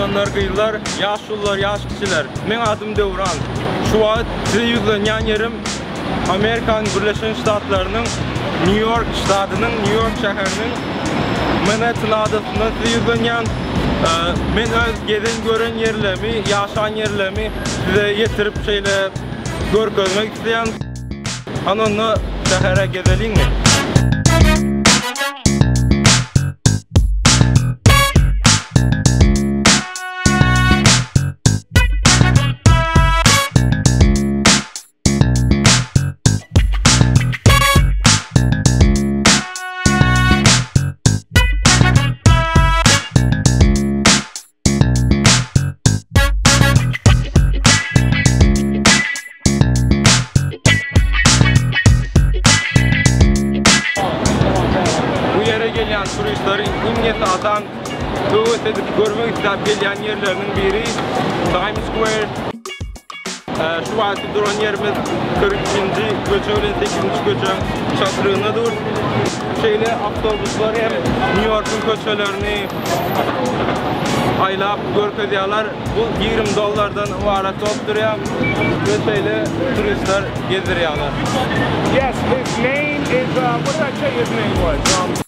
Oglanlar, gyzlar, ýaşulular, ýaş kiçiler. Meň adym Döwran. Şu wagt size ýüzlenýän ýerim Amerikanyň Birleşen Ştatlarynyň Nýu-Ýork ştatynyň Nýu-Ýork şäheriniň Manhattan adasyndan size ýüzlenýän. Men öz gezen gören ýerlerimi, ýaşan ýerlerimi size ýetirip şeýle görkezmek isleýän. Hany onda şähere gezeliňmi? Bu ýere gelýän turistleriň iň esasan höwes edip görmek isläp gelýän ýerleriniň biri Times Square. Şu wagtky duran ýerimiz 42-nji köçe bilen 8-nji köçäň çatrygynda dur. Şeýle awtobuslar hem Nýu-Ýorkuň köçelerini aýlap görkezýärler. Bu 20 dollardan ybarat bolup durýar we şeýle turistler gezdirýärler. Yes, his name is, uh, what did I tell you his name was? Um...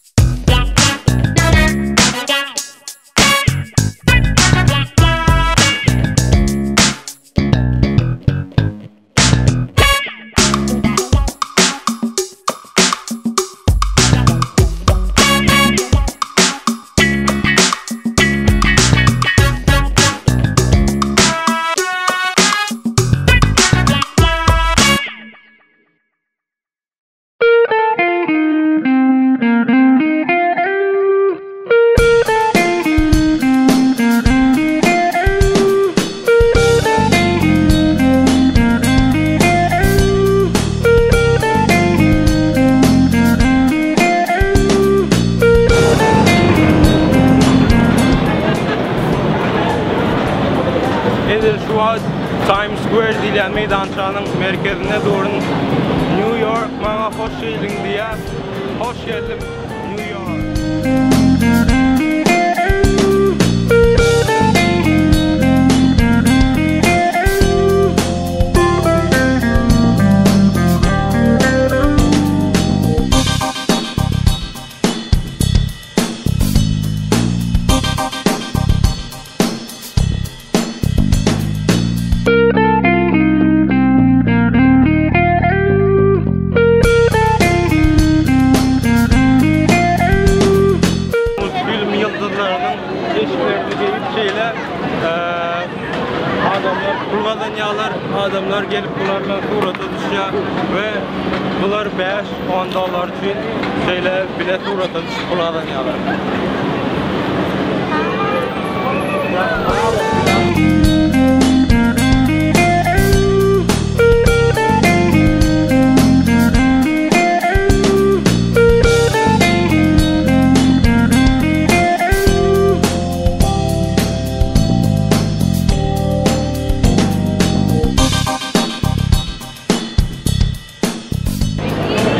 Edil şu wagt Times Square diýilýän meýdançanyň merkezinde durun. New York maňa hoş geldiň diýýär. Hoş geldim New York. Multfilm ýyldyzlarynyň eşiklerini geýip şeýle adamlar pul gazanýarlar, adamlar gelip bular bilen surata düşýär we bular 5-10 dollar üçin şeýle bile surata düşüp pul gazanýarlar.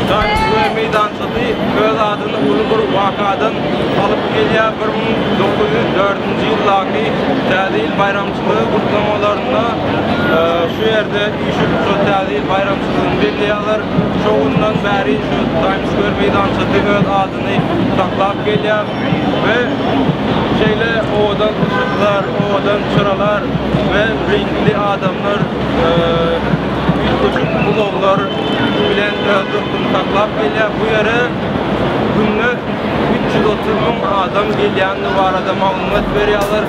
Times Square meýdançasy öz adyny uly bir wakadan alyp gelýär. 1904-nji ýyldaky Täze ýyl baýramçylygy gutlamalarynda şu ýerde üýşüp şo Täze ýyl baýramçylygyny belleýärler. Şo günden bäri şu Times Square meýdançasy öz adyny saklap gelýär we şeýle owadan yşyklar, owadan çyralar we reňkli adamlar üýtgeşik ulaglar bilen öz durkuny saklap gelýär. Bu ýere günde 330 müň adam gelýändigi barada maglumat berýärler.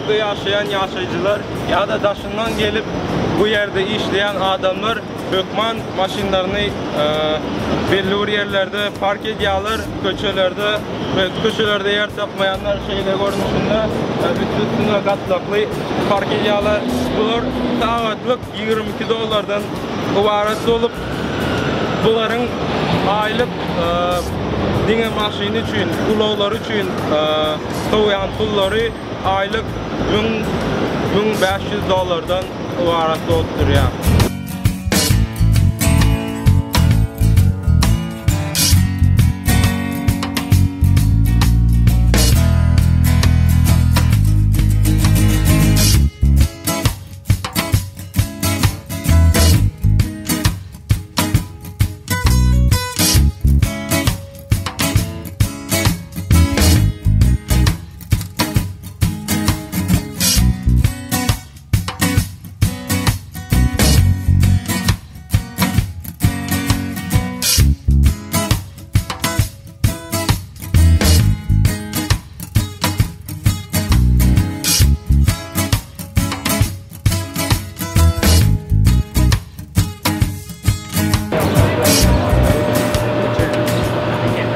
Nýu-Ýorkda ýaşaýan ýaşaýjylar ýa-da daşyndan gelip bu ýerde işleýän adamlar hökman maşynlaryny belli bir ýerlerde park edýärler, köçelerde we köçelerde ýer tapmaýanlar şeýle görnüşinde üsti-üstüne gatlakly park edýärler. Bular sagatlyk 22 dollardan ybarat bolup, bularyň aýlyk diňe maşyny üçin, ulaglary üçin sowýan pullary aýlyk müň, 1500 dollardan ybarat bolup durýar.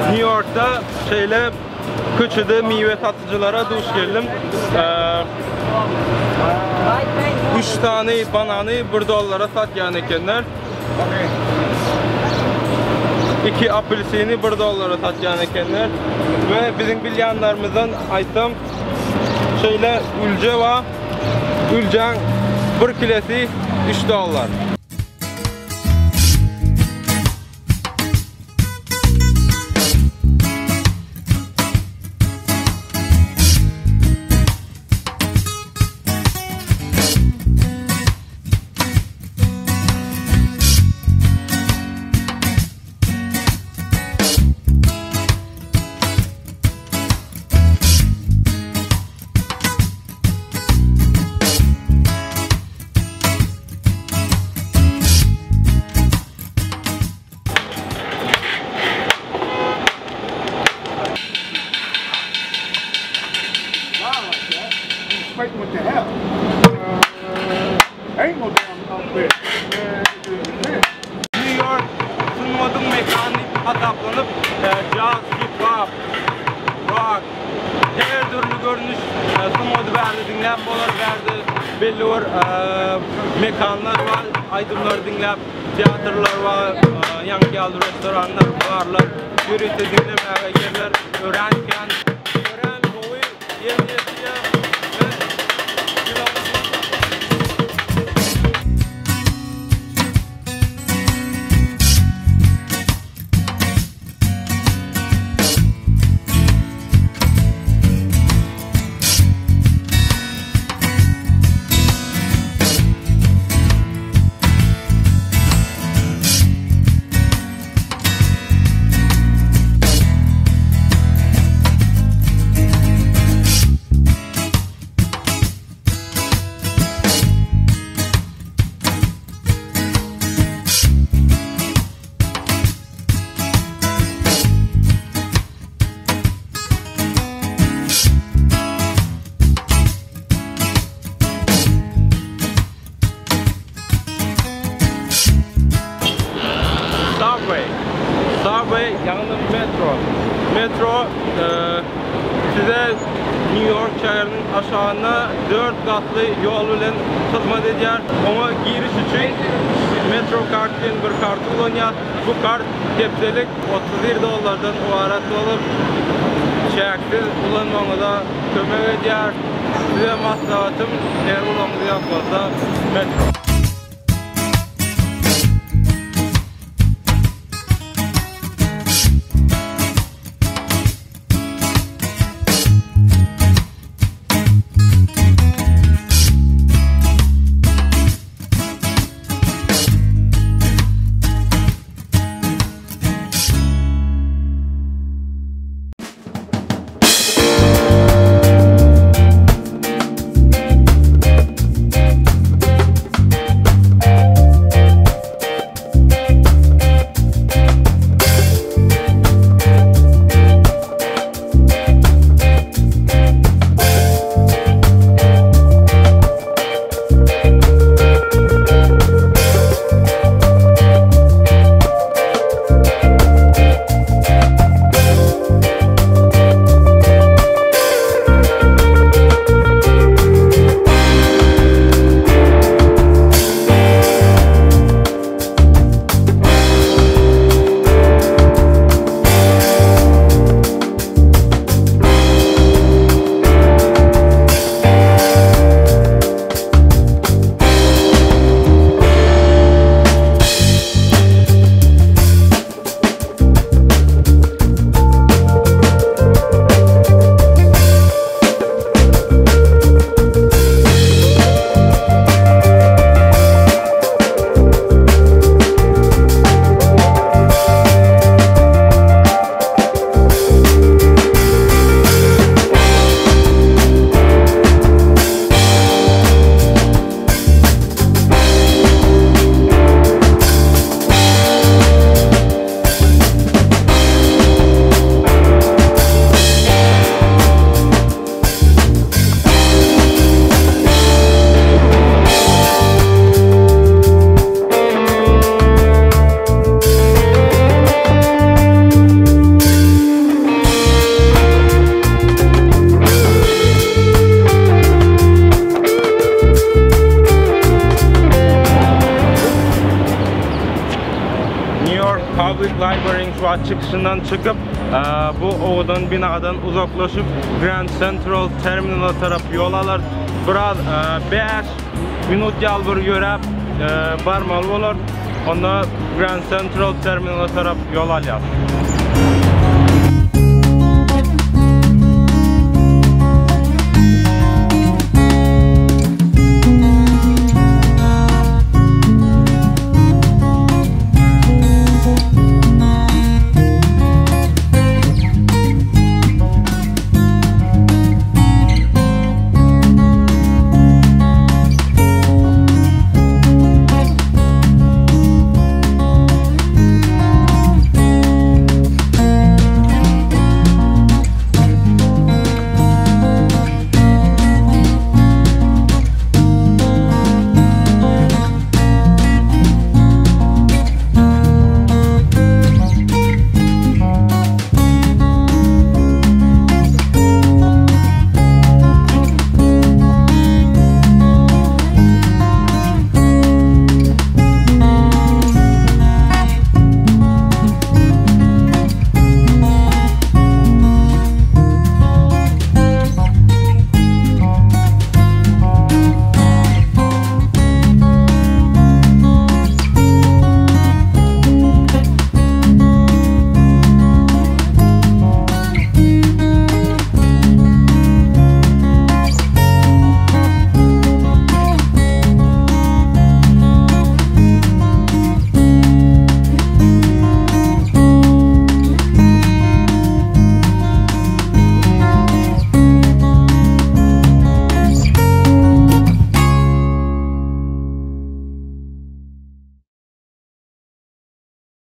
Nýu-Ýorkda şeýle köçede miwe satyjylara duş geldim. Üç sany banany bir dollara satýan ekenler. Iki apelsini bir dollara satýan ekenler. We biziň bilýänlerimizden aýtsam, şeýle ülje bar. Üljäň bir kilesi 3 dollar. New York sungatyň mekany diýip hasaplanyp, jaz, hip-hop, rock, her dürli görnüş sungaty bärde diňläp bolar, bärde belli bir mekanlar bar, aýdymlary diňläp, teatrlar bar, ýaňky ýaly restoranlar, barlar, ýörite diňlemäge ýerler örän kän. Örän gowy ýerine ýetirýär we Subway. Subway ýagny metro. Metro e, size New York şäheriniň aşagynda 4 gatly ýol bilen hyzmat edýär. Oňa giriş üçin Metro kart diýen bir karty ulanýar. Bu kart hepdelik 31 dollardan ybarat bolup, çäksiz ulanmagyňyza kömek edýär. Size maslahatym, eger ulagyňyz ýok bolsa, metro. wagt çykyşyndan çykyp, bu owadan binadan uzaklaşyp, Grand Central Terminala tarap ýol alar. Biraz 5 minut ýaly bir ýöräp barmaly bolar. Onda Grand Central Terminala tarap ýol alýas.